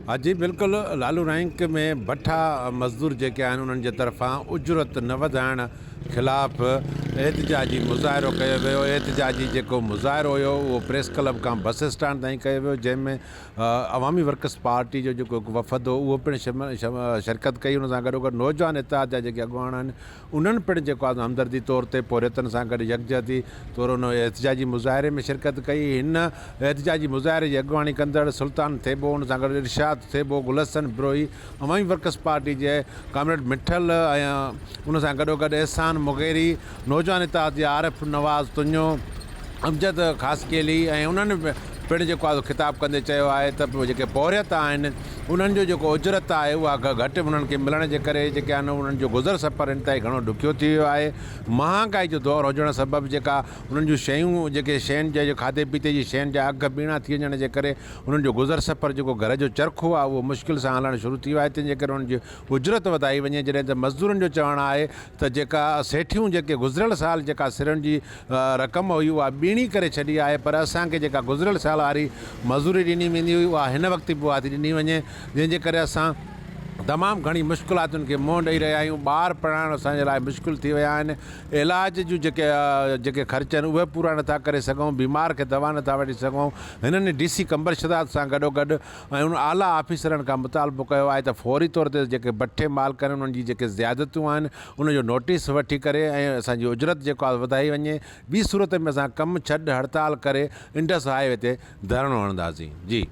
ها جي بلڪل لالو رائنڪ ۾ بٺا مزدور جيڪي آهن انهن جي طرفان اجرت نه وڌائڻ خلاف احتجاجي مظاهرو ڪيو ويو احتجاجي جيڪو مظاهرو هيو اهو پريس ڪلب کان بس اسٽينڊ تائين ڪيو ويو جنهن ۾ عوامي ورڪرس پارٽي جو جيڪو هڪ وفد هو اهو پڻ شرڪت ڪئي ان سان گڏوگڏ نوجوان اتحاد جا جيڪي اڳواڻ آهن انهن پڻ جيڪو آهي همدردي طور تي پورهيتن سان گڏ يڪجهتي طور ان احتجاجي مظاهري ۾ شرڪت ڪئي. هن احتجاجي مظاهري جي اڳواڻي ڪندڙ سلطان ٿيٻو، ان سان گڏ ارشاد ٿيٻو، گل حسن بروهي، عوامي ورڪرز پارٽي جي ڪامريڊ مٺل ۽ ان سان گڏوگڏ احسان مغيري، نوجوان اتحاد جي عارف نواز تنيو، امجد خاصخيلي ۽ انهن پڻ جيڪو آهي سو خطاب ڪندي چيو آهي ته جيڪي پورهيت آهن انهن جو جيڪو اجرت آهي اها گهٽ انهن کي ملڻ جي ڪري جيڪي آهن انهن جو گذر سفر انتهائي گهڻو ڏکيو ٿي ويو آهي مهانگائي جو دور هجڻ سبب جيڪا انهن جون شيون جيڪي شين جا کاڌي پيتي جي شين جا اگهه ٻيڻا ٿي وڃڻ جي ڪري انهن جو گذر سفر جيڪو گهر جو چرخو آهي اهو مشڪل سان هلڻ شروع ٿي ويو آهي تنهن جي ڪري انهن جي اجرت وڌائي وڃي جڏهن ته مزدورن جو چوڻ آهي ته جيڪا سيٺيون جيڪي گذريل سال جيڪا سرن جي رقم هئي اها ٻيڻي ڪري ڇڏي آهي پر اسان کي جيڪا گذريل سال واري مزوري ڏني ويندي هئي اها هن وقت به اها ٿي ڏني وڃي جنهن جي ڪري اسان تمام گهڻي مشڪلاتن کي منهن ڏئي رهيا آهيون ٻار پڙهائڻ اسان جي لاء مشڪل ٿي ويا آهن علاج جون جيڪي جيڪي خرچ آهن اهي پورا نٿا ڪري سگهون بيمار کي دوا نٿا وٺي سگهون هنن ڊي سي قمبر شھداد سان گڏو گڏ ۽ ان اعليٰ آفيسرن کان مطالبو ڪيو آهي ته فوري طور تي جيڪي بٺي مالڪ آهن انهن جي جيڪي زيادتيون آهن ان جو نوٽيس وٺي ڪري ۽ اسان جي اجرت جيڪو آهي وڌائي وڃي ٻي صورت ۾ اسان ڪم ڇڏ هڙتال ڪري انڊس هاء وي تي ڌرڻو هڻنداسين جي.